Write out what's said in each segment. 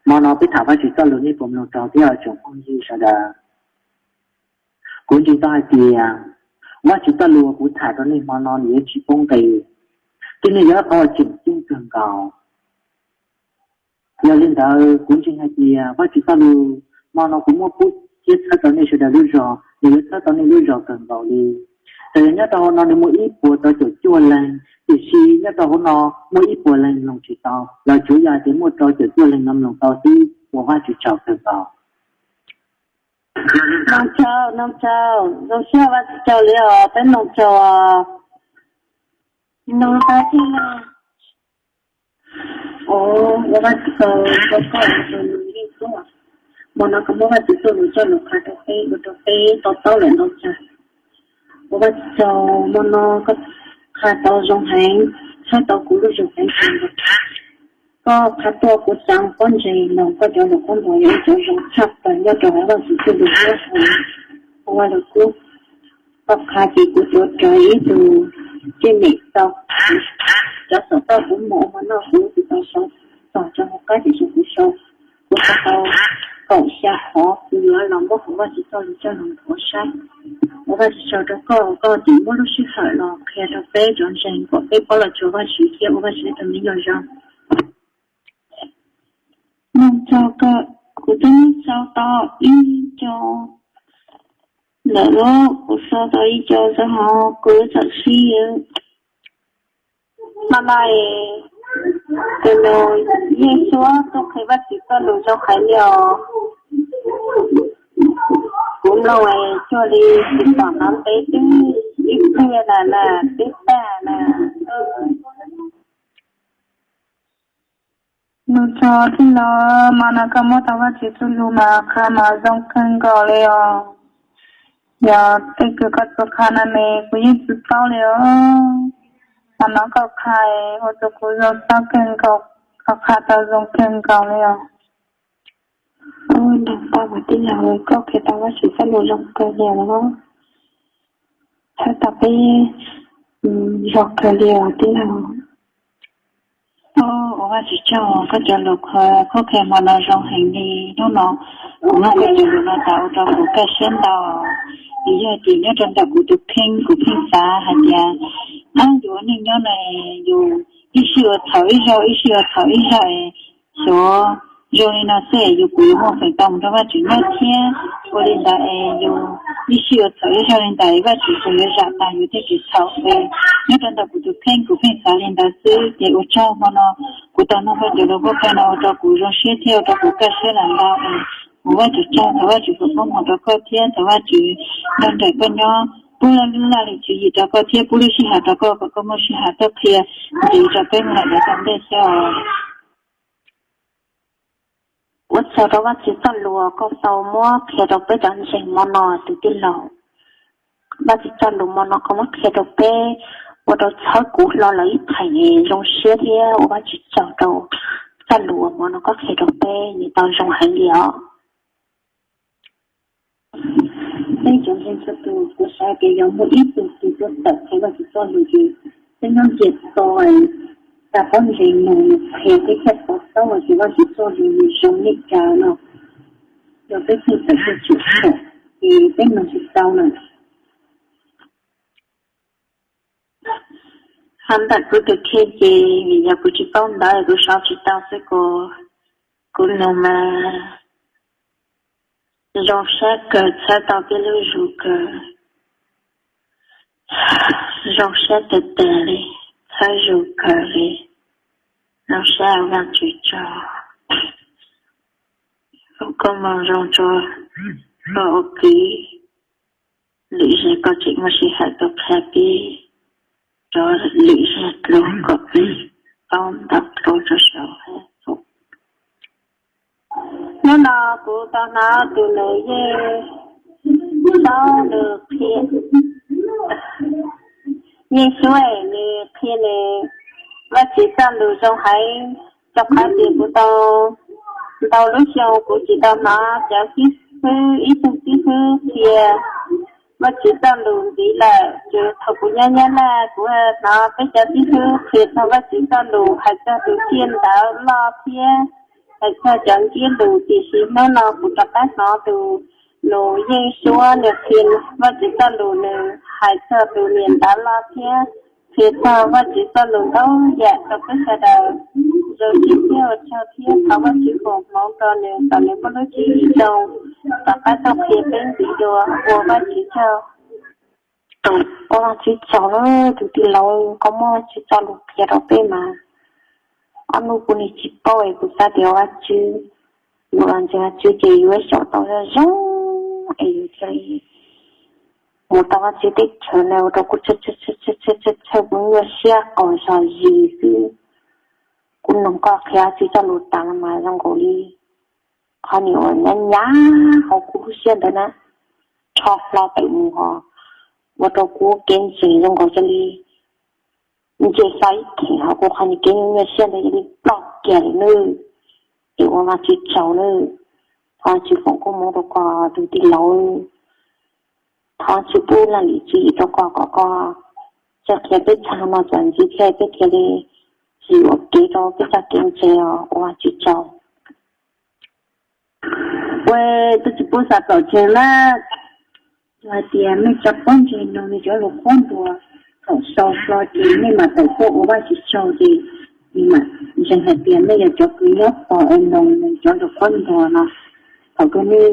Hmo no peb tham Vajtswv txoj lus nej puas mloog raug thiab tsoom phooj ywg sawv daws? Kuv ntseeg tau hais tias Vajtswv txoj lus uas kuv tham rau nej hmo no nws yuav tsis poob nqis, thiab nws yog ib qhov uas tseem ceeb kawg nkaus. Yog li ntawd kuv ntseeg hais tias Vajtswv txoj lus hmo no kuv muab pub thiab txhawb rau nej sawv daws lub zog, nws yuav txhawb tau nej lub zog kawg nkaus li. Txawm yog nyob rau hauv no nws muaj ib puas rau caum cuaj leeg, tiam sis nyob rau hauv no muaj ib puas leeg mloog tsis tau los tsuav yog hais tias muaj rau caum cuaj leeg no mloog tau xwb, ua Vajtswv tsaug kawg nkaus. Mloog tsaug, mloog tsaug, zoo siab Vajtswv tsaug li os, peb mloog tsaug. Nug tau thiab no. Ua Vajtswv tsaug rau koj tus nus yeej xwb. Hmo no koj muab Vajtswv txoj lus coj los qha rau peb, ua rau peb to taub lawm ntau tsam. Ua Vajtswv tsaug, hmo no koj qha tau zoo heev, txhawb tau kuv lub zog heev. Koj qha tuaj kuv xav pob ntseg mloog koj cov lus qhuab ntuas yog ib cov zoo tshaj plaws nyob rau hauv Vajtswv txoj lus qhuab ntuas. Ua Vajtswv kub, koj qha ces kuv tuav rawv ib tug tsiaj mem tau cov xov tooj kuv mus ua noj kuv tsis tau sau txog rau hauv qab tiam sis kuv sau, kuv sau tau kaum xya qhov, kuv yuav los muab hauv Vajtswv txoj lus coj los nthuav saib. Ua Vajtswv tsaug rau koj, koj tseem muab lub sij hawm los qhia rau peb cov ntseeg kom peb paub los tsuas Vajtswv thiab ua Vajtswv ib tug me nyuam zoo. Mloog tsaug kawg, kuv twb sau tau ib co lawm lauj, kuv sau tau ib co xwb hos kuv txawm sib no na. Tus nus yeej suab tuaj qhia Vajtswv txoj lus zoo heev li os. Kuv mloog cuag li tsis pom hnov ntev twb ib pliag na na, twb tag na. Nug txog tij laug, hmo no koj muab tau Vajtswv txoj lus mas qha mas zoo kawg nkaus li os. Yog tej kws koj txuas qha no ne kuv yeej tsis paub li os. Hmo no koj qha ua rau kuv zoo xob kawg nkaus, koj qha tau zoo kawg nkaus li os. Ntau tij laug, koj qhia tau Vajtswv txoj lus zoo kawg li os. Txhawb tau peb zoo kawg li os tij laug. Ua Vajtswv tsaug, koj cov lus qhuab qhia hmo no zoo heev li. Hnub no kuv muab koj cov lus no tas ua rau kuv kaj siab ntau. Vim yog tias nyob rau ntawm kuv tus kheej, kuv pheej xav hais tias, ab, yus ua neej nyob no yus ib sij ua txhaum ib zaug, ib sij ua txhaum ib zaug es xyov zoo li no xwb es yus puas yuav muaj feem tau mus nrog Vajtswv nyob thiab. Ua li ntawd es yus ib sij ua txhaum ib zaug li ntawd Vajtswv puas yuav zam tag yus tej kev txhaum es nyob rau ntawm kuv tus kheej kuv pheej xav li ntawd xwb. Ces ua tsaug hmo no kuv tau nug koj cov lus qhuab qhia no ua rau kuv zoo siab thiab ua rau kuv kaj siab ntau ntau es kuv Vajtswv tsaug, thov Vajtswv foom koob hmoov rau koj thiab thov Vajtswv nrog nraim koj nyob, pub lub laj lim tswv yim rau koj thiab pub lub sij hawm rau koj kom koj muaj sij hawm tuaj qhia ntxiv rau peb mus lawm yav tom ntej thiab os. Ua tsaug rau Vajtswv txoj lus koj tau muab qhia rau peb cov ntseeg hmo no tus tij laug. Vajtswv txoj lus hmo no koj muab qhia rau peb ua rau txhawb kuv hlo lawm ib theem, zoo siab thiab ua Vajtswv tsaug rau txoj lus uas hmo no koj qhia rau peb, nws tau zoo heev li os. Peb cov ntseeg txhua tus, kuv xav tias yog muaj ib tug twg tuaj tawm qhia Vajtswv txoj lus ces peb nyob ntsia txog tas pob ntseg mus qhia peb thiaj paub tau tias Vajtswv txoj lus nws zoo li cas no. Yog peb pheej tawm tuaj tsim txom ces peb mloog tsis tau lawm. Hos ntawm kuv tus kheej ces vim yog kuv tsis paub ntawv kuv sau tsis tau xwb, kuv, kuv nug mas zoo sab kawg, txhawb tau peb lub zus kawg, zoo sab tag tag li, txhawb zus kawg li, zoo sab ua Vajtswv tsaug. Ua koob moos zoo rua koj ua kwv, lwm zaug koj tseem muaj sij hawm tuaj qha peb rov lwm zaug dlua kom peb paub ntau dlua rau saum. Hnub no kuv tau hnov tus nus yeej, tau nws qhia, yeej suab nws qhia nws Vajtswv txoj lus zoo heev, rau qhov tias kuv tau ntau lub xyoo kuv tsis tau hnov cov xib fwb, ib tug xib fwb qhia Vajtswv txoj lus ntxiv lawm. Tsuas thaum kuv nyob Nyab Laj kuv hnov peb cov xib fwb qhia txog Vajtswv txoj lus, hais txog tus tsiaj ntawv loj thiab hais txog cov ntsiab lus, tiam sis hnub no kuv rov qab hnov tus nus yeej suab nws qhia Vajtswv txoj lus, nws hais txog tus niam ntav loj thiab qhia txog Vajtswv txoj lus ntau yam rau peb sawv daws. Zoo siab thiab ua tsaug thiab thov Vajtswv foom hmoov rau nws kom nws muaj lub tswv yim zoo, rov qab tuaj qhia peb ntxiv dua, ua Vajtswv tsaug. Ua Vajtswv tsaug na, tus tij laug, koj muab Vajtswv txoj lus qhia rau peb mas ob hnub kuv nim tsis paub es kuv xav tias Vajtswv, yus los ntseeg Vajtswv ces yus xyaum tau zoo zoo es yus thiaj li mus tau Vajtswv teb chaws na, ua rau kuv tshawj tshawj kuv nyuaj siab qas zog zis xwb. Kuv mloog koj qhia Vajtswv txoj lus tas no mas zoo nkaus li qhov niag uas nyab nyab hauv kuv lub siab ntawd na, rho hlo tawm mus ho ua rau kuv kev ntseeg zoo nkaus cia li nce xa ib theem, ho kuv qhov niag kev nyuaj nyuaj siab ntawd cia li ploj kiag lawm nawb. Es ua Vajtswv tsaug nawb. Thov Vajtswv foom koob hmoov rau koj tus tij laug. Thov Vajtswv pub laj lim tswv yim rau koj kom koj txawj qhia peb txog no txuas ntxiv thiab peb thiaj li tsis yuam kev rau peb txoj kev ntseeg os, ua Vajtswv tsaug. Ua, twb tsis pub xav txaus tsees na, hais tias nej cov pob ntseg no nej cov lus qhuab ntuas, thaum sau hlo ces nej mam tawm tuaj ua Vajtswv tsaug ces nej mam ntseeg hais tias nej yog cov kws nyob tos es mloog nws cov lus qhuab ntuas no. Thaum kawg nej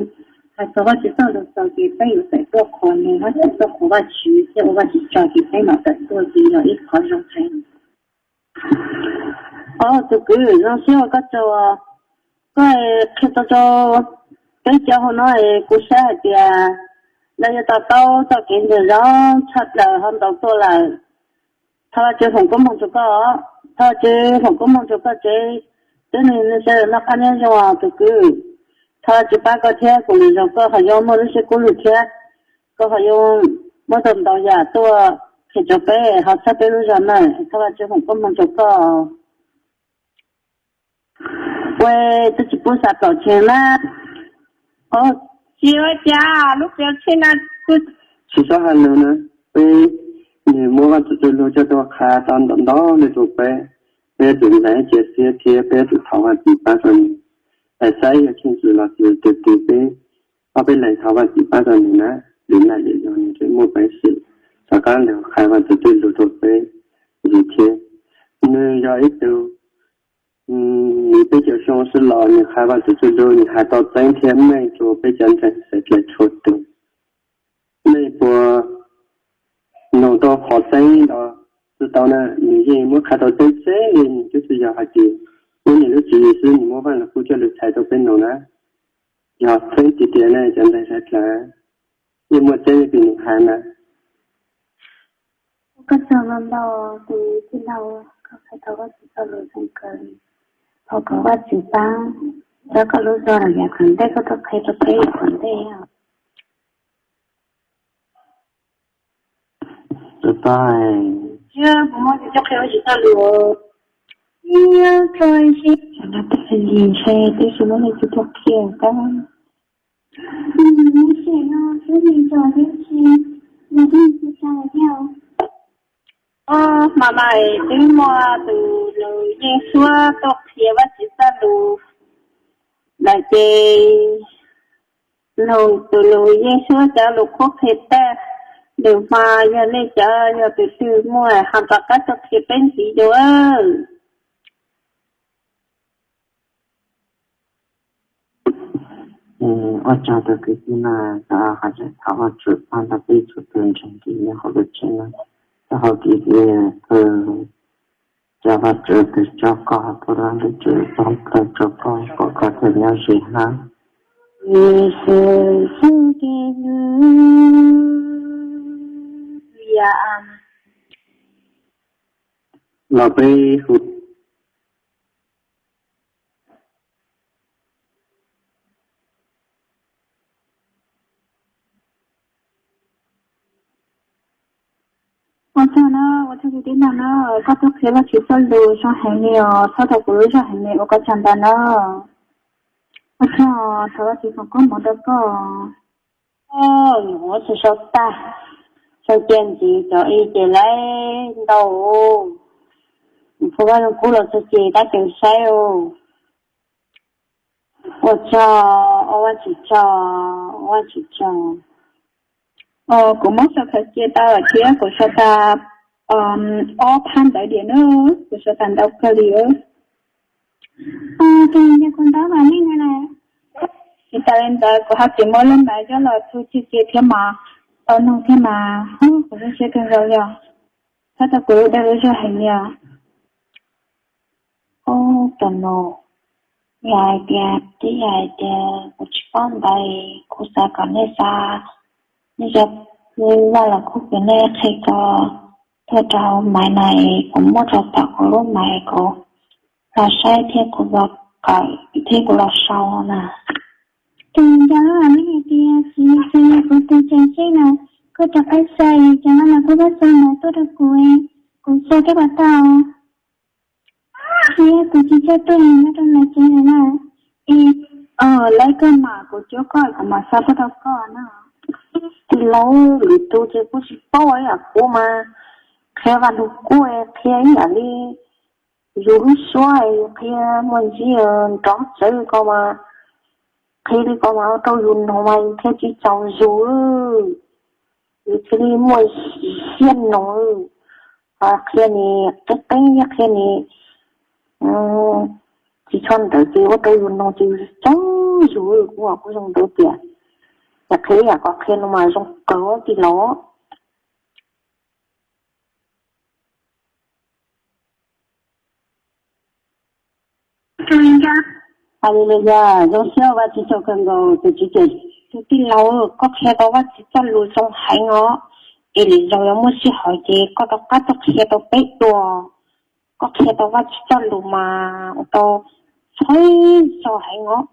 hais txog Vajtswv txoj lus txaus ces peb yuav tawm tuaj qhuas nws, Vajtswv txoj qhuas Vajtswv thiab ua Vajtswv tsaug ces peb mam tawm tuaj ces yog ib qhov zoo heev. Tus kwv, zoo siab ua koj tsaug, koj qhia tau rau peb cov hauv no es kuv saib hais tias lawv yuav to taub txoj kev ntseeg zoo tshaj plaws ho ntaus tuaj lawm. Thov Vajtswv foom koob hmoov rau koj, thov Vajtswv foom koob hmoov rau koj tsev, tib neeg sawv daws noj qab nyob zoo tus kwv. Thov Vajtswv pab koj thiab kuv lwm zaus koj ho yuav muaj lub siab kub lug thiab koj ho yuav muab tau ntau yam tuaj qhia rau peb ho txhawb peb lub zog na. Thov Vajtswv foom koob hmoov rau koj. Ua, twb tsis pub xav txaus tsees na. Tsis ua cas, lub qhia tsheb na. Tsis txhob hais lus na, peb, nws muab Vajtswv txoj lus coj tuaj qha tau ntau ntau li rau peb. Peb yuav tsum ntev cia siab thiab peb yuav tsum thov Vajtswv pab rau nws. Lawv saib yog cheem tsum los tsis tus twg peb, ob peb leeg thov Vajtswv pab rau nws na, lwm nam lwm yog nws tseem muaj peev xwm rov qab los qha Vajtswv txoj lus rau peb ntxiv thiab. Nws yog ib tug, nws peb caug xyoo xwb los nws qha Vajtswv txoj lus nws hais tau tseeb thiab meej rau peb cov ntseeg sawv daws txhua tus. Nej puas mloog tau qhov tseeb los tsis tau na, nws yeej muab qha tau tseeb tseeb li. Nws twb tsis yog hais tias muab nws lub tswv yim xwb, nws muab Vaj Lug Kub coj lus txhais rau peb mloog na. Yog tseeb tiag tiag ne cov ntseeg sawv daws, yeej muaj tseeb li nws hais na. Ua koj tsaug ntau ntau tus tij laug, koj qhia tau Vajtswv txoj lus zoo kawg li. Thov kom Vajtswv pab rau koj lub zog los yav tom ntej koj tuaj qhia rau peb tom ntej. Tus toj, kuv muab tus coj qhia Vajtswv txoj lus. Ib, ib, ntshe twb tsis muaj leej twg tuaj qhia koj. Hmo no es twb muaj tus nus yeej suab tuaj qhia Vajtswv txoj lus lawm ces, nug tus nus yeej suab cov lus qhuab qhia tag, lwm hmo yog nej cov yog tus twg muaj ho rov qab tuaj qhia peb ntxiv dua. Ua tsaug tus kwv tij na, thov Vajtswv pab rau peb txhua tus ntseeg nyob hauv lub tsev no, rau hauv kev pw, cov Vajtswv tus tso koj pub lub ntuj tswv pub plaws rau koj kom koj thiaj nyob ze hab. Yexus xub ke lub ya los peb hu. Ua tsaug na, ua tsaug tus tij laug na, koj tuaj qhia Vajtswv txoj lus zoo heev li os, txhawb tau kuv lub zog heev li, ua koj tsaug ntau na. Ua tsaug, thov Vajtswv foom koob hmoov rau koj. Ua tsaug sau tag, sau cia ntxiv cov ib ces lawv ntau, nws pub Vaj Lug Kub los txog ces tab cov saib os. Ua tsaug, ua Vajtswv tsaug, ua Vajtswv tsaug. Kuv muab sau khaws cia tau lawm thiab, kuv sau tas ob phab ntawv diam na, kuv sau tas ntau kawg li. Tus yog kuv ntaub mam li na. Tsis tas li ntawd kuv ho tsis muab lub ntawv coj los txhub txhij cia thiab mas tau nug thiab mas, kuv zoo siab kawg nkaus li os. Txhob tau kuv lub dag lub zog heev li os. Ub, tus nus, yog hais tias twb yog hais tias kuv tsis paub ntawv, kuv xav kom nej xa, nej cov Vaj los kuj kom nej qhia ko tuaj rau hauv maiv no es kuv muab rau tom kuv lub maiv kuv los saib thiab kuv los kawm thiab kuv los sau na. Tus nco lub hais tias txiv txiv kuv tus tseem seb no, koj rov qab xa cov no mas koj pab xa ntawv tuaj rau kuv, kuv xa koj puas tau? Thiab kuv tsis txawj tuaj nyob rau lawv tsev lawm na. Es lawv koj mam kuv cuab koj kuv mam xa tuaj rau koj na. Tij laug, lwm tus ces kuv tsis paub ib yam, kuv mas qhia Vaj Lug Kub qhia ib yam li yus lub suab, yus qhia muaj ntsis nrov txawv ko mas, qhia li ko mas ua rau yus noog mas yus qhia tsis txaus yus, yus thiaj li muaj siab noog. Qhia nis qeeb qeeb thiab qhia nis tsis tshua ntawd ces ua rau yus noog ces yus txaus yus. Kuv kuj zoo ntawd tias, yam qhia yam kom qhia no mas zoo kawg tij laug. Hais li yog zoo siab Vajtswv tsaug kawg nkaus tus tswv ces, tus tij laug, koj qhia tau Vajtswv txoj lus zoo heev os. Es lwm zaus yog muaj sij hawm ces koj rov qab tuaj qhia rau peb dua. Koj qhia tau Vajtswv txoj lus mas ua tau txhawb zog heev os.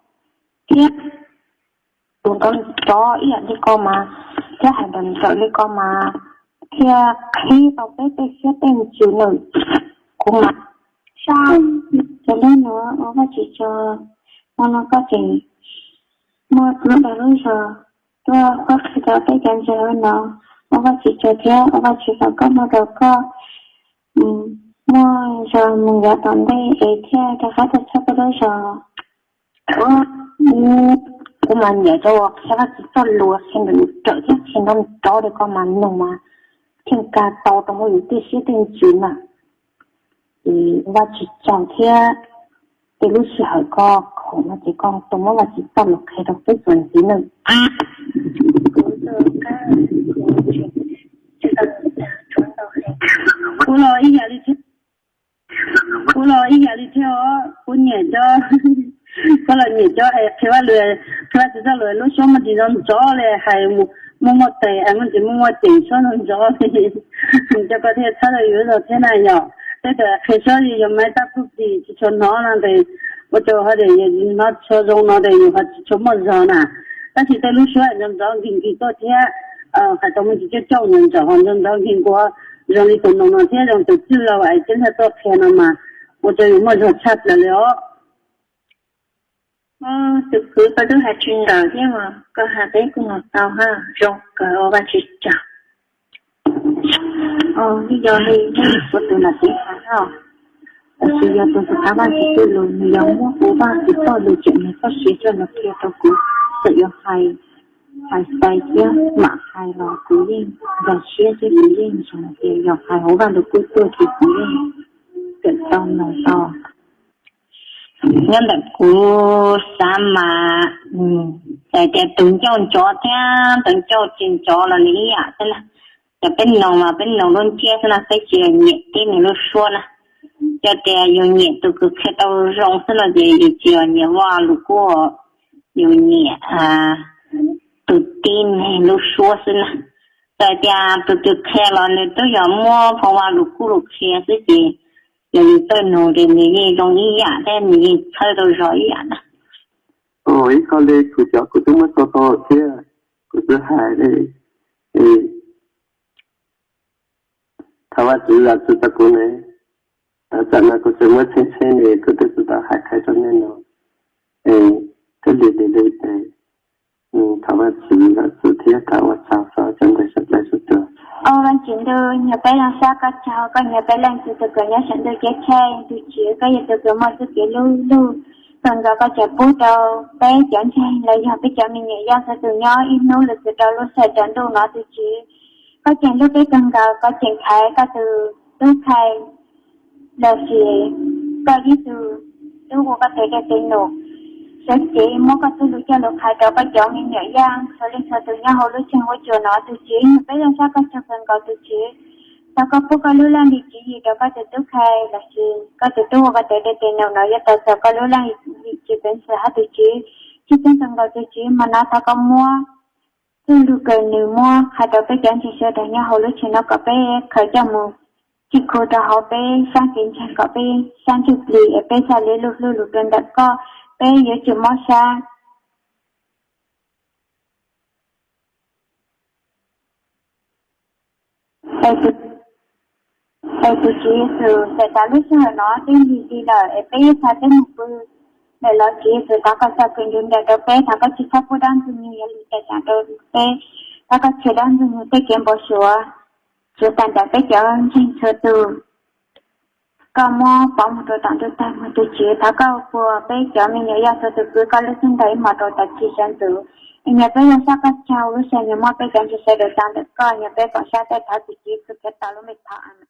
Thiab tus nrov nrov ib yam li ko mas, thiab hais nrawm nrawm li ko mas, thiaj qhib tau peb tej siab tej ntsws na. Kuv mam sab cov lub nuav ua Vajtswv tsaug, no no koj tseem muaj lub dag lub zog tuaj koj qhia rau peb cov ntseeg no, ua Vajtswv tsaug thiab ua Vajtswv kom koj muaj rau koj muaj zog mus yav tom ntej es thiaj rov qab tuaj txhawb koj lub zog. Kuv mas nyiam cov uas qhia Vajtswv txoj lus qhia nrawm nrawm thiab qhia nrov nrov li ko mas noog mas thiaj nkag tau rau hauv yus tej siab tej ntsws na. Ces Vajtswv tsaug thiab, tej lub sij hawm koj khoom no ces koj tuaj muab Vajtswv txoj lus qhia rau peb txuas ntxiv nawb. Kuv los ib yam li thiab, kuv los ib yam li thiab os, kuv nyiam cov, koj los nyiam cov es qhia Vajtswv txoj lus lub suab muaj tsis ntxov ntxov li, hais muaj muaj tes es muaj tsis muaj muaj ceem suab ntxov ntxov li. Cov ko thiaj txhawb tau yus zog thiab na yom. Tej tus qhia suab yog maiv tab pug plig tsis tshua hnov no ces ua rau ho tias yus hnov tsis tshua zoo no ces yus ho tsis tshua muaj zog na. Tab sis tej lub suab ntxov ntxov nkig nkig tuaj thiab hais tau muaj tsis coob coob ntxov ntxov ho ntxov ntxov nkig nkuav zoo li tus noog no thiab zoo tus txwj laug es Ceeb Thaj tuaj qhia no mas ua rau yus muaj zog tshaj plaws li os. Tus kwv koj twb hais tsis tawm thiab mas koj hais peb kuj hnov tau ha, zoo kawg ua Vajtswv tsaug. Yeej yog li kuv tus nam txiv hais no, tab sis yog tus xav qab Vajtswv txoj lus nws yog muab kuv Vajtswv txoj lus tseem nws txoj sia coj los qhia rau kuv, txawm yuav hais, hais xais thiab mam hais los kuv yeej nkag siab thiab kuv yeej ntseeg tias yog hais hauv Vaj Lug Kub tuaj ces kuv yeej kawm tau mloog tau. Nyob ntawm kuv xav mas, txawm tias tus ncauj ntxov thiab tus ncauj tsis ntxov los nws ib yam xwb na. Cov peb noog mas peb noog lub ntsiab xwb na, peb tsis nyiam tib nws lub suab na. Yog tias yus nyiam tus kws qhia tau zoo xwb no ces yus tsis nyiam Vaj Lug Kub, yus nyiam tus tib neeg lub suab xwb na. Txawm tias tus twg qhia los nws twb yog muab phau Vaj Lug Kub los qhia xwb ces yog yus txawj noog ces nws yeej zoo ib yam thiab nws yeej txhawb tau zog ib yam na. Ib qho li kuv cov kuv twb muab tso tau thiab, kuv twb hais li. Thov Vajtswv zam txim rau kuv ne. Tam no kuv tseem muab tsheb tsheb li kuv twb tsis tau hais qhia rau nej no. Thiaj li li li ces thov Vajtswv zam txim thiab thov ua tsaug rau cov ntawd sawv daws sawv daws. Au Vaajtswv ntuj, nyuag peb zoo sab koj tsaug, koj nyuag peb leej twg tus kws nyob saum ntuj ceeb tsheej, tus Tswv koj yog tus kws muaj txuj kev luj luj, Kawg nkaus koj tseem pub rau peb cov ntseeg los yog peb cov me nyuam yaj txhua tus nyob ib hnub lwm tus rau lub sij hawm tsaus ntuj no tus Tswv. Koj tseem hlub peb kawg nkaus, koj tseem thaiv koj tus tub khai los sis koj ib tug tub ua koj tes dej tes num, sawv cev muab koj txuj lus coj lus qhia rau koj cov me nyuam yaj txhua leej txhua tus nyob hauv lub tsev huab cua no tus Tswv. Nyuam peb yeej sab koj tsaug kawg nkaus tus Tswv. Thov koj pub koj lub laj lim tswv yim rau koj tus tub khai los sis koj tus tub ua koj tes dej tes num no yuav tau txog koj lub laj lim tswv peev xwm hab tus Tswv. Tshwj xeeb kawg nkaus tus Tswv, hmo no thov koj muab txuj lus kws nws muab qhia rau peb cov ntseeg sawv daws nyob hauv lub tsev no kom peb khaws coj mus tsim khu rau hauv peb sab kev ntseeg kom peb sab ntsuj plig es peb txhaj li lub hlub lus rau ntawm koj, peb yuav tsum mob sab. Es tus Tswv Yexus, txawm tas lub sij hawm no twb lig lig lawm es peb ib txha twb mus pw lawm los Tswv Yexus, thov koj txoj kev ntuj nraim rau peb, thov koj tsis txhob pub dab Ntxwg Nyoog yuav lim tawm tsam rau peb, thov koj tshem dab Ntxwg Nyoog tej kev npau suav tsuav tas ntawm peb cov ntseeg txhua tus. Koj muab pov mus rau tom ntuj tag mus tus Tswv, thov koj ua puas peb cov me nyuam yaj txhua tus pw koj lub xub ntiag ib hmos rau tav kis sawv ntxuv. Es nyuam peb yeej sab koj tsaug lub sij hawm nyuam muab peb cov ntseeg sawv daws tsa ntawm koj, nyuam peb kom sab tej thov tus Tswv Yexus Khetos lub npe thov, amees.